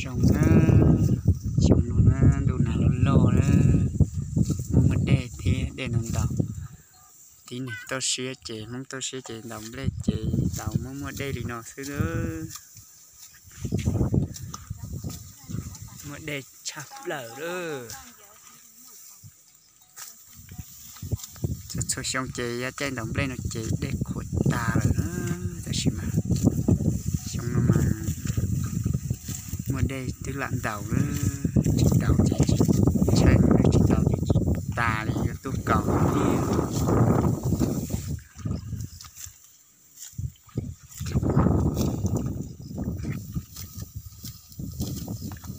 Zoo na, xyoo no na ntuj nag loj loj na, muaj muaj dej thiab dej ntau ntau. Tib neeg toj siab ces, Hmoob toj siab ces ntaus nplej ces ntaus muaj muaj dej li no xwb na. Muaj dej tshaj plaws lawm. Txhua txhua xyoo ces yav caij ntaus nplej no ces dej qhuav tag lawm na, tab sis mas xyoo no mas muaj dej twb lam ntaus, tsis ntaus ces tsis tshee, tsis ntaus ces tsis tas li, yuav tuaj kaus tiag.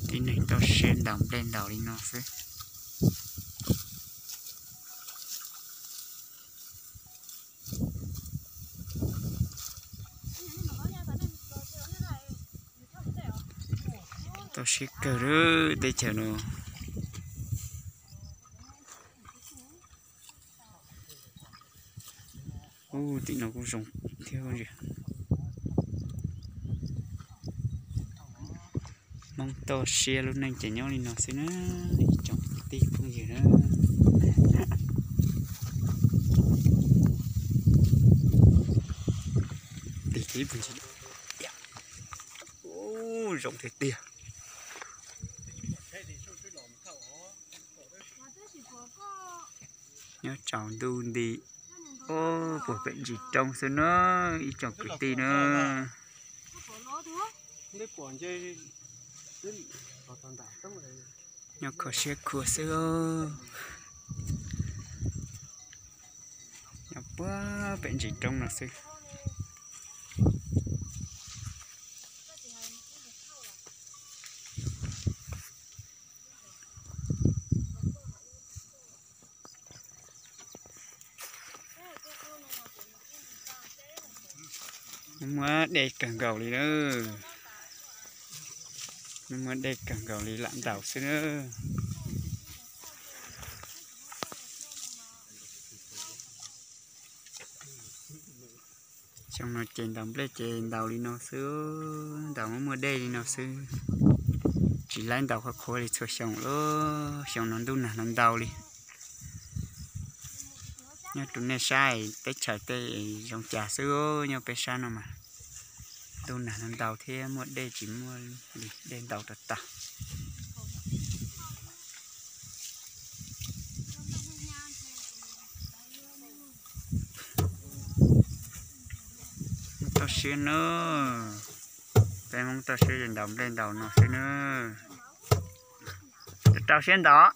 Tib neeg toj siab ntaus nplej ntaus li no xwb. Toj siab kawg lawm teb chaws no. Ub, tim no kuj zoo thiab. Hmoob toj siab lub neej ces nyob li no xwb na, ib tsoom kwv tij phooj ywg na. Tig ib pliag, ub, zoo tiag tiag. Nyob tsaus ntuj nti, ub, puag pem ntsis roob xwb na, ib tsoom kwv tij na. Nyob kho siab khuav xwb. Nyob puag pem ntsis roob no xwb. Muaj dej kawg nkaus li na. Muaj dej kawg nkaus li lam ntaus xwb na. Xyoo no ces ntaus nplej ces ntaus li no xwb, ntaus muaj muaj dej li no xwb. Tsis laib ntaus qhuav qhuav li txhua xyoo lawm, xyoo no ntuj nag no ntau li. Nyob rau nej saib teb chaws tej zoo cas xwb, nyob peb sab no mas ntuj nag no ntau thiab muaj dej tsis muaj li, dej ntau rau tag. Toj siab na, peb Hmoob toj siab ces ntaus nplej ntaus no xwb na. Rau siab ntaus,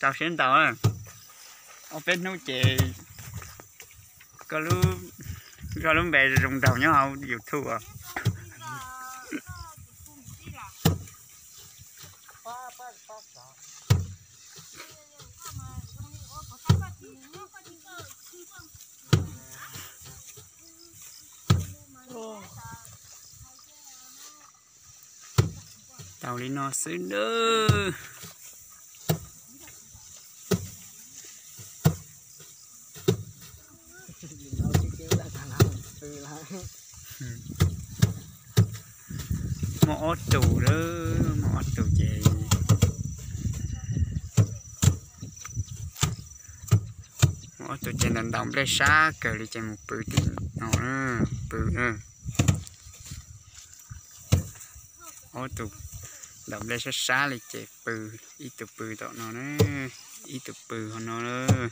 rau siab ntaus. Ob peb hnub ces koj lub npe zoo nraug nyob hauv YouTube. Tau li no xwb nawb. Muaj ob tug lawm, muaj ob tug ces, muaj ob tug ces ntaus ntaus nplej sab kawg li ces mus pw tim no, pw. Ob tug ntaus nplej sab sab li ces pw, ib tug pw tom no na, ib tug pw hauv no lawm.